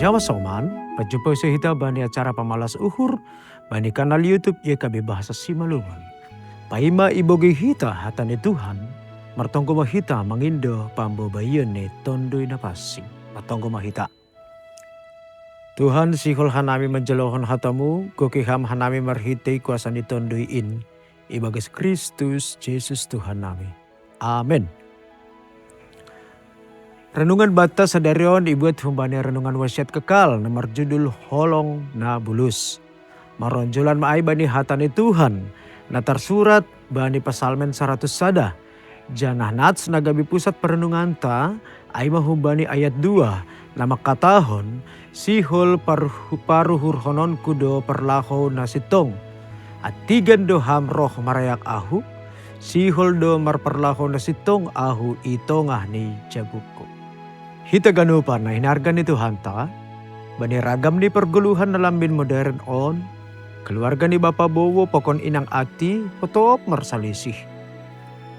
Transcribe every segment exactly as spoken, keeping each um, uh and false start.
Nyawa soman, pajumpa hita bani acara pamalas uhur, bani kanal YouTube Y K B Bahasa Simalungun. Paima ibogei hita hata ni Tuhan, martonggo ma hita mangindo pambobaion ni Tonduy Napansing. Martonggo ma hita. Tuhan, sihol hanami manjalohon hatamu, goki ham hanami marhitei kuasa ni Tonduy in, ibagas Kristus Jesus Tuhan nami. Amen. Renungan banta sadari on ibuat humbani renungan wasiat kekal na marjudul Holong na Bulus. Maronjolan ma ai bani hata ni Tuhan, na tarsurat bani Pasalmen saratus sada. Janah nats na gabe pusat parenunganta, ai ma humbani ayat dua, na mangkatahon, sihol paruhu-, paruhurhononku do parlahou na sintong. Antigan do ham roh marayak ahu, sihol do marparlahou na sintong ahu i tongah ni jabungku. Hita ganupan na hinargan ni Tuhanta, bani ragam ni pargoluhan na lambin modern on, keluarga ni bapa bowo pakon inang ati potop marsalisih.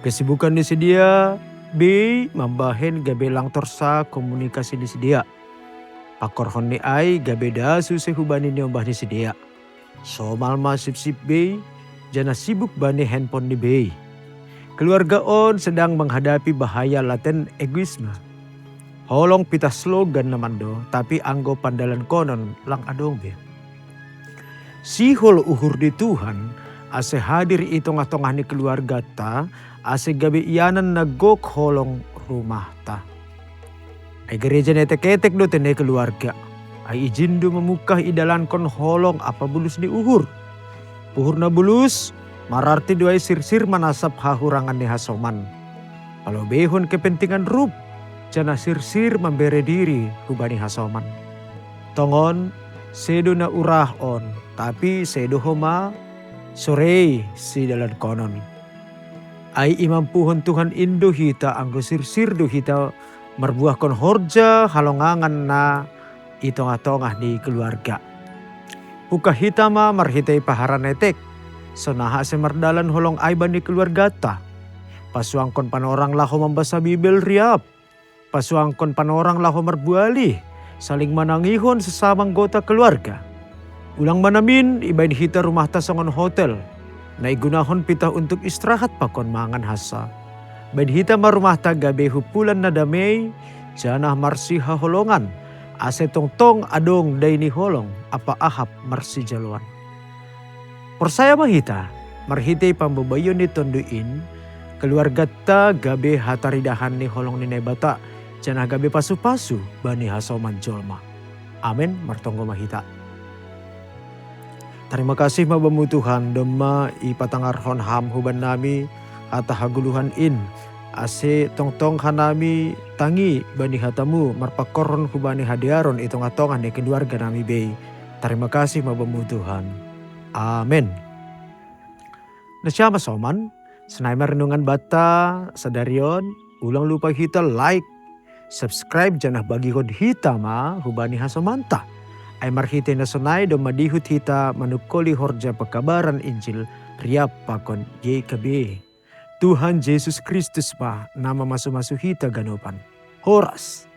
Kesibukan ni sidea bei mambahen gabe lang torsa komunikasi ni sidea. Pangkorhon ni ai gabe das use hubani niombah ni sidea. Somal ma sipsip bei, janah sibuk bani handphone ni bei. Keluarga on sedang menghadapi bahaya laten egoisme. Holong pitah slogan na mando, tapi anggo pandalankonon lang adong be. Sihol uhur di Tuhan, ase hadir i tongah-tongah ni keluargata, ase gabe ianan na gok holong rumahta. Ai gereja na etek-etek do tene keluarga. Ai ijin do mamungkah idalankon holong ampa bulus ni uhur. Uhur na bulus, mararti do ai sirsir manasap hahurangan ni hasoman. Palobeihon kepentingan rup, janah sirsir mambere diri hubani hasoman. Tongon, sedo na urah on, tapi sedo homa sorei sidalankonon. Ai imampuhon Tuhan in do hita anggo sirsir do hita marbuahkon horja halongangan na i tongah-tongah ni keluarga. Pungkah hita ma marhitei paharan etek, sonaha ase mardalan holong ai bani keluargata. Pasuangkon panorang laho mambasa Bibel riap. Pasuangkon panorang laho marbuali, saling manangihon sesama anggota keluarga. Ulang ma namin ibahen hita rumahta songon hotel, na igunahon pitah untuk istirahat pakon mangan hansa. Bahen hita ma rumahta gabe humpulan na damei, janah marsihaholongan, ase tongtong adong dai ni holong ampa ahap marsijaloan. Porsaya ma hita, marhitei pambobaion ni Tonduy in, keluargata gabe hataridahan ni holong ni Naibata, janah gabe pasu-pasu bani hasoman jolma. Amen, martonggo ma hita. Tarima kasih ma Bamu Tuhan, domma ipatangarhon Ham huban nami hata hagoluhan in, ase tongtong hanami tangi bani hatamu marpangkorhon hubani hadearon i tongah-tongah ni keluarga nami bei. Tarima kasih ma Bamu Tuhan. Amen. Nasiam ma soman, sonai ma renungan banta sadari on, ulang lupa hita like, subscribe janah bagihon hita ma hubani hasomanta. Ai marhitei na sonai domma dihut hita manungkoli horja pekabaran Injil riap pakon Y K B. Tuhan Jesus Kristus ma na mamasu-masu hita ganupan. Horas.